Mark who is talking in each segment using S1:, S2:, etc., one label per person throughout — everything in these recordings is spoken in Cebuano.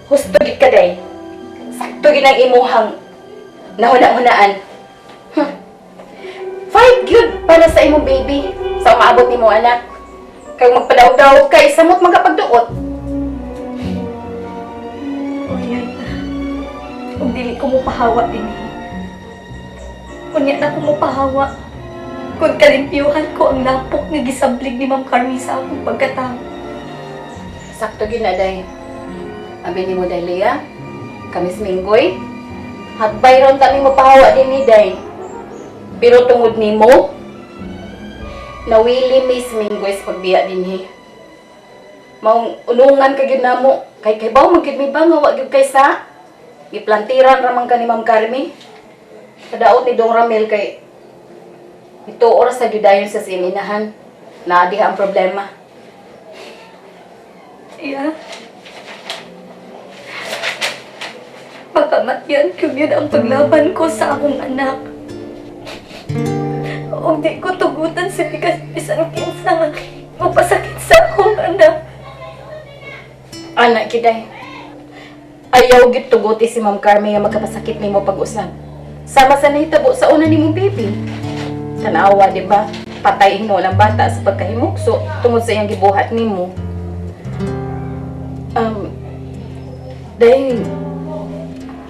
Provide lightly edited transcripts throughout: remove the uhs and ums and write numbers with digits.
S1: Husto gid ka day. Sakto gid ang imuhang nahuna-hunaan. Huh. Fight gyud para sa imong baby sa umaabot nimo anak. Kay magpadaog-daog kay samot magkapagduot.
S2: Oy, ug dili ko mopahawa dinhi. Unya na ko mopahawa kung kalimpyuhan ko ang lapok nga gisablig ni Ma'am Carmi sa akong pagkatao.
S1: Sakto gyud na day. Abi nimo day Lea, kamis Minggoy. Hagbay ron ta nimo pahawa dinhi day. Pero tungod nimo, nawili Miss Minggoy sa pagbiya dinhi. Maong unungan ka gyud namo kay kay baw man gyud mi ba nga wa gyud kay sa giplantiran ra man ka ni Ma'am Carmi. Kadaot ni Dong Ramil kay ito oras sa gyud sa siminahan. Naa diha ang problema.
S2: Iya. Pakamatyan ko yun ang paglaban ko sa akong anak. O di ko tugutan si bigas bisan kinsa nga mapasakit sa akong anak.
S1: Anak kiday. Ayaw gid tuguti si Ma'am Carmen nga magkapasakit nimo pag-usab. Sama sa nahitabo sa una nimong baby. Tanawa, di ba? Patay hinuon ang bata sa pagkahimukso tungod sa iyang gibuhat nimo. Dahil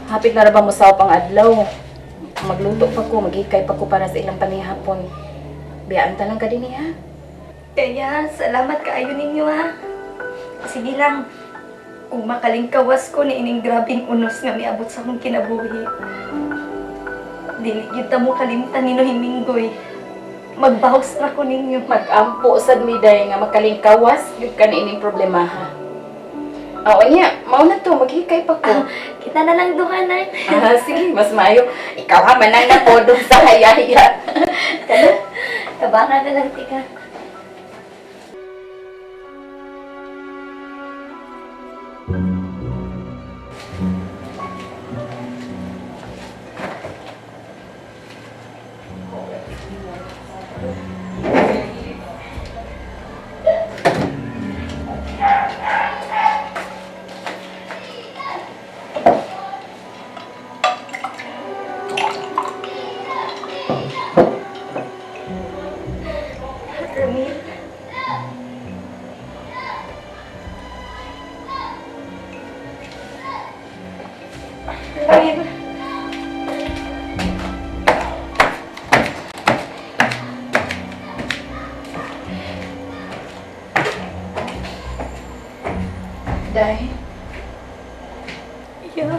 S1: hapit na ra ba mo sa pang adlaw? Magluto pa ko, maghikay pa ko para sa ilang panihapon. Biyaan ta lang ka din ha.
S2: Kaya, salamat kaayo ninyo ha. Sige lang. Kung makalingkawas ko ni ining grabing unos nga miabot sa akong kinabuhi. Dili gyud ta mo kalimtan ni Nohiminggoy. Magbahos ra ko ninyo.
S1: Mag-ampo sad mi day nga makalingkawas gyud ka ni ining problema ha. Oo niya, mao na to, maghikay pa ko.
S2: Kita na lang duha na.
S1: Ah, sige, mas maayo. Ikaw ha, manang na po dun sa hayaya.
S2: Tabangan na lang, tika. Ramil. Ramil.
S1: Day,
S2: Yeah.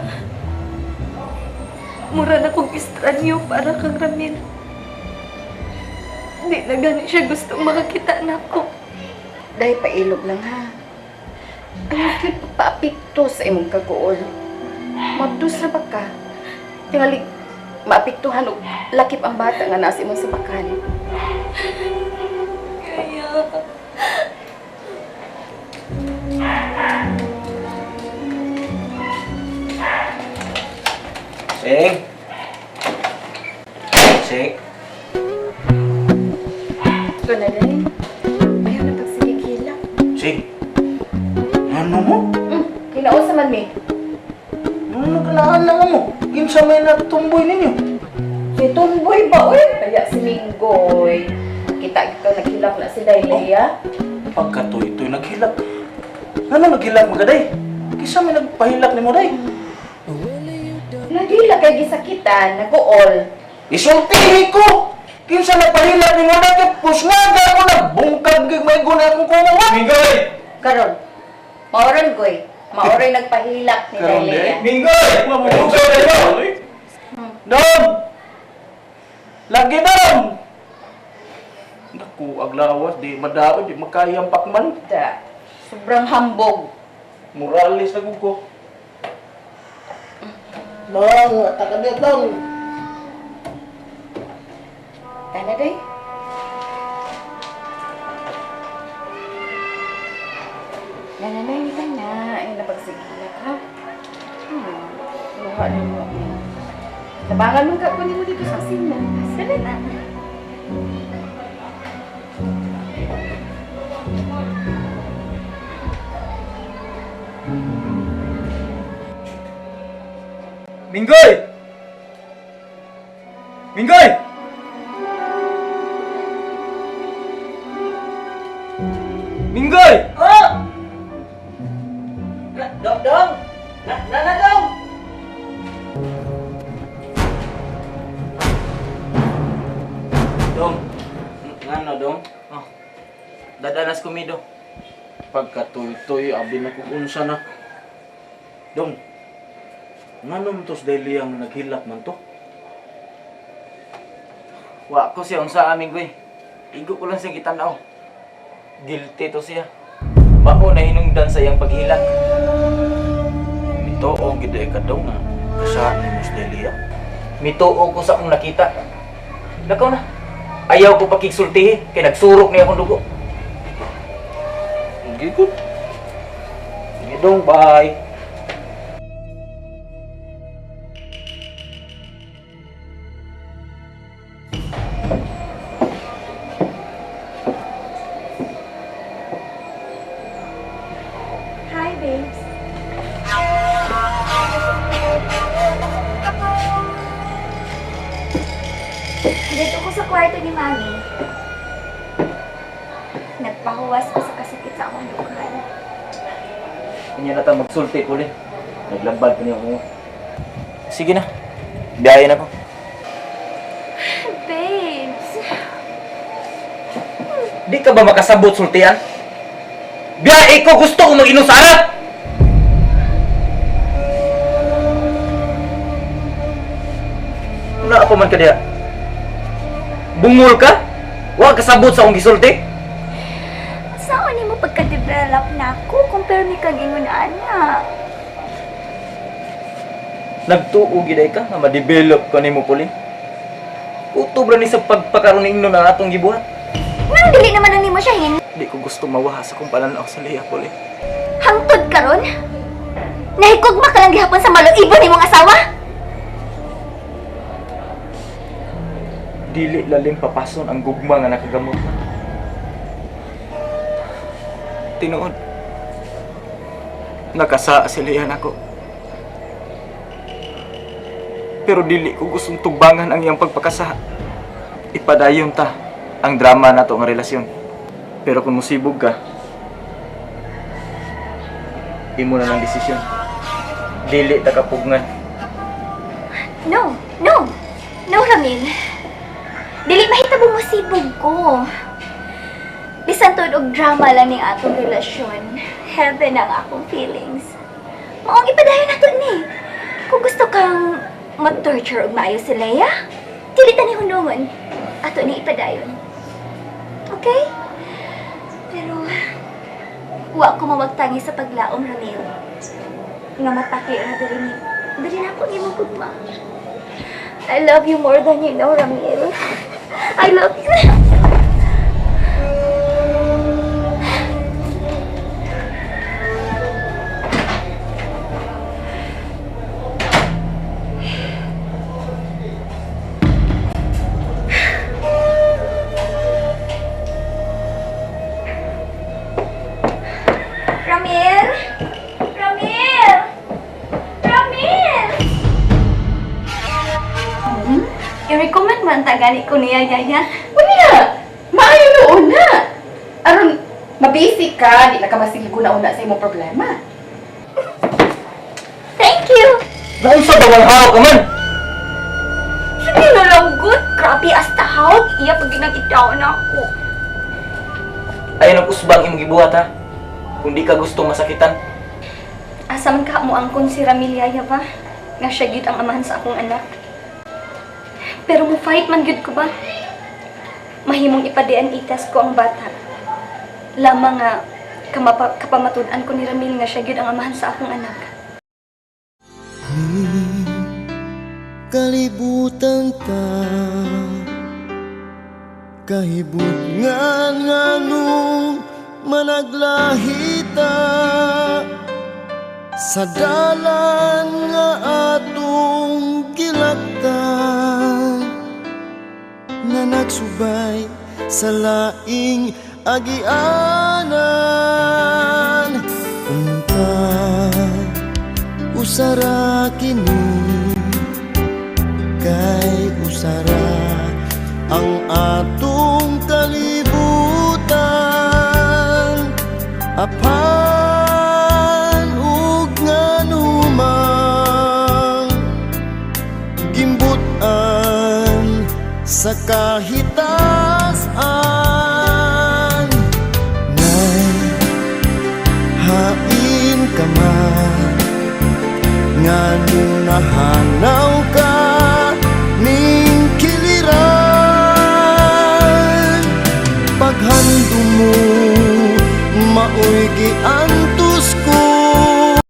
S2: Mura na kong estranyo para kang Ramil. Hindi na gani siya gustong makakita na ako.
S1: Day, pailog lang ha. Ayaw gyud paapekto sa imong kaguol. Mabdus ra ba ka? Tingali, maapektuhan og lakip ang bata nga nasa imong sapakan.
S2: Kaya...
S3: Sing! Sing!
S1: Ito na, Day. Ayaw na pagsigigila.
S3: Sing! Ano mo?
S1: Kinausa man mi.
S3: Ano kanaan na mo? Kinsa may natumboy ninyo?
S1: Si Tumboy ba, oy? Kaya si Minggoy. Kita ito, naghilak na si Dailea.
S3: Pagkatoy-toy naghilak. Ano naghilak magaday? Kinsa may nagpahilak nimo day?
S1: Naghilak kay gisakitan, nag-uol.
S3: Isultihi ko! Kinsa nagpahilak nimo day? Kay pusngaga ko na bungkag gig may guna akong kumo.
S4: Minggoy!
S1: Karon, maoron goy. Maoron nagpahilak ni
S3: Karon,
S1: Dailea.
S4: Minggoy! Mabubugsaw na imo!
S3: Dong! Lagi dong! Naku, aglawas, di madaon, di makayang pakman.
S1: Da, sobrang hambog.
S3: Morales na ko. Dong, takadit dong.
S1: Tana, Day. Nananay ka na. Ayun na pagsigilak, ha? Luha na mo. Tabangan mo ka, kunin mo dito sa kusina. Dali na.
S4: Minggoy! Minggoy! Minggoy!
S3: Oh! Dong, dong! Na, na, na, dong!
S5: Dong, ngano dong? Oh. Dadanas kumido.
S3: Pagkatuy-tuy, abi na kung unsa na. Dong, ngano tos daily ang naghilak man to?
S5: Wa ko siya unsa aming goy. Igo ko lang siyang gitanaw. Guilty to siya. Mao na hinungdan sa iyang paghilak.
S3: Mituo gid ka dong nga. Kasaan ni Mos Delia?
S5: Mituo ko sa akong nakita. Lakaw na. Ayaw ko pakigsultihi kay nagsurok niya akong dugo.
S3: Gigod. Sige dong, bye.
S2: Hi, babes. Dito ko sa kwarto ni Mami. Nagpahuwas ko sa kasakit sa akong dukhan.
S5: Kanya na ta magsulti ko. Naglambad pa niya ako. Sige na. Biyahe na ko.
S2: Babes!
S5: Di ka ba makasabot sultian? Biyahe ko gusto ko mag-inom sa arat! Wala ako man ka diha. Bungol ka? Wa kasabot sa akong gisulti?
S2: Saan ni mo pagka-develop na ako compare ni kag ingon ana?
S5: Nagtuo giday ka nga ma-develop ka nimo puli. Kutob ra ni sa pagpakaroon ni na atong gibuhat.
S2: Nang dili naman na nimo siya hin.
S5: Di ko gusto mawaha sa akong pananaw sa liya puli.
S2: Hangtod karon. Nahikugma ka lang gihapon sa maluibon nimong asawa?
S5: Dili lalim papason ang gugma nga nakagamot na. Tinuod. Nakasa si Lian ako. Pero dili ko gustong tugbangan ang iyang pagpakasa. Ipadayon ta ang drama nato nga relasyon. Pero kung musibog ka, imo na lang desisyon. Dili ta kapugngan.
S2: No, no. No, Ramil. Dili mahitabo mo sibog ko. Bisan tuod og drama lang ning atong relasyon. Heaven ang akong feelings. Maong ipadayon nato ni. Kung gusto kang mag-torture og maayo si Leia, dili ta ni hunungon. Ato ni ipadayon. Okay? Pero wa ko mawagtangi sa paglaom, Ramil. Nga mataki ra diri ni. Diri na ako nimo gugma. I love you more than you know, Ramil. I love you. Ramil? Ramil! Ramil! I-recommend man tagani ko niya, Yaya.
S1: Unya, maayo noon na. Aron mabisi ka, di na ka masilgo na una sa imong problema.
S2: Thank you!
S5: Naunsa ba wang hawak ka man?
S2: Sige na lang, good. Grabe, hasta hawag. Iya, pag ginag-itaw na ako.
S5: Ayaw ng usbang imong gibuhat ha. Kung di ka gusto masakitan.
S2: Asa man ka mo angkon si Ramil, Yaya ba? Nga siya gyud ang amahan sa akong anak. Pero mo fight man gyud ko ba? Mahimong ipadian itas ko ang bata. Lamang nga kapamatud-an ko ni Ramil nga siya gyud ang amahan sa akong anak.
S6: Kalibutan ta kahibutngan nganong managlahita sa dalan nga atong gilaktan nga nagsubay sa laing agianan unta usara kini. Kay usara ang atong kalibutan, apan ug nganumang gimbutan sa kahitasan. Nay, hain ka man, nganong nahanap